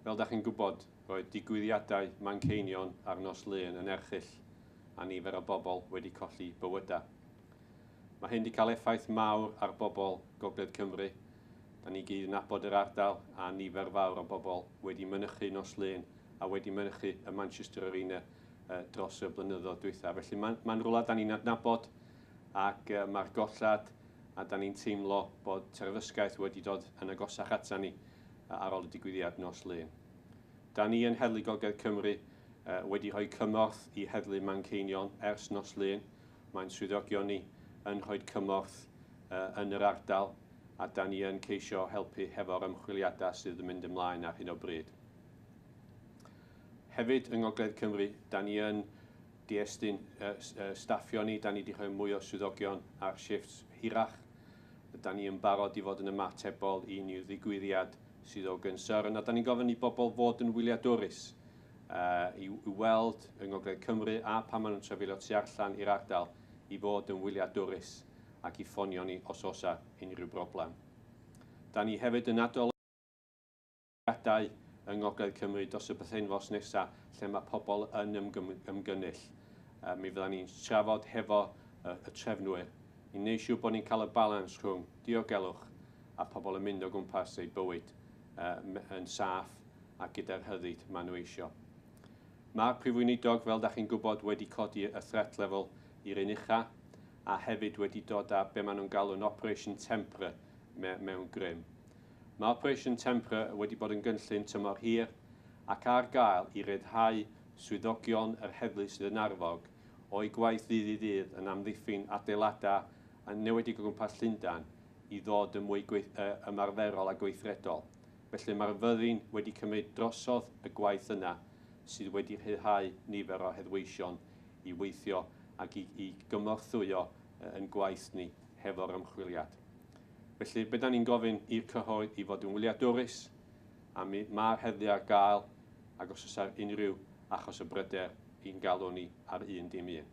Fel da chi'n gwybod, roedd digwyddiadau Manceinion ar nos Lun yn erchyll a nifer o bobl wedi colli bywydau. Mae hyn wedi cael effaith mawr ar bobl Gogledd Cymru. Da ni gyd yn nabod yr ardal a nifer fawr o bobl wedi mynychu nos Lun a wedi mynychu y Manchester Arena dros y blynyddoedd dwytha. Felly mae'n rhywle da ni'n adnabod ac mae'r gollad a da ni'n teimlo bod terfysgaeth wedi dod yn agosach ata ni ar ôl y digwyddiad nos Lun. Da ni yn Heddlu Gogledd Cymru wedi rhoi cymorth i Heddlu Manceinion ers nos Lun. Mae'n swyddogion ni yn rhoi cymorth yn yr ardal a da ni yn ceisio helpu hefo'r ymchwiliadau sydd yn mynd ymlaen ar hyn o bryd. Hefyd yng Ngogledd Cymru, da ni yn diestyn staffio ni, da ni wedi rhoi mwy o swyddogion ar shifts hirach. Da ni yn barod i fod yn ymatebol i unrhyw ddigwyddiad sydd o gynsyrn, a da ni'n gofyn i bobl fod yn wyliadwrus i weld yng Ngogledd Cymru a pan maen nhw'n trafeilio tu allan i'r ardal i fod yn wyliadwrus ac i ffonio ni os oes unrhyw broblem. Da ni hefyd yn adolygiadau yng Ngogledd Cymru dros y pythefnos nesaf lle mae pobl yn ymgynnull. Mi fyddan ni'n trafod hefo y trefnwyr i wneud siŵr bod ni'n cael y balans rhwng diogelwch a pobl yn mynd o gwmpas eu bywyd yn saff a gyda'r rhyddid maen nhw eisio. Mae'r Prif Weinidog, fel da chi'n gwybod, wedi codi y threat level i'r un ucha a hefyd wedi dod â be maen nhw'n galw'n Operation Tempera mewn grym. Mae Operation Tempera wedi bod yn gynllun tymor hir ac ar gael i ryddhau swyddogion yr heddlu sydd yn arfog o'i gwaith ddydd i ddydd yn amddiffyn adeiladau a newedig o gwmpas Llundain i ddod yn mwy ymarferol a gweithredol. Felly mae'r fyddin wedi cymryd drosodd y gwaith yna sydd wedi rhyddhau nifer o heddweision i weithio ac i gymorthwyo yn gwaith ni hefo'r ymchwiliad. Felly, be da ni'n gofyn i'r cyhoedd i fod yn wyliadwrus, a mae'r heddlu ar gael, ac os oes ar unrhyw achos o bryder, i'n galw ni ar 111.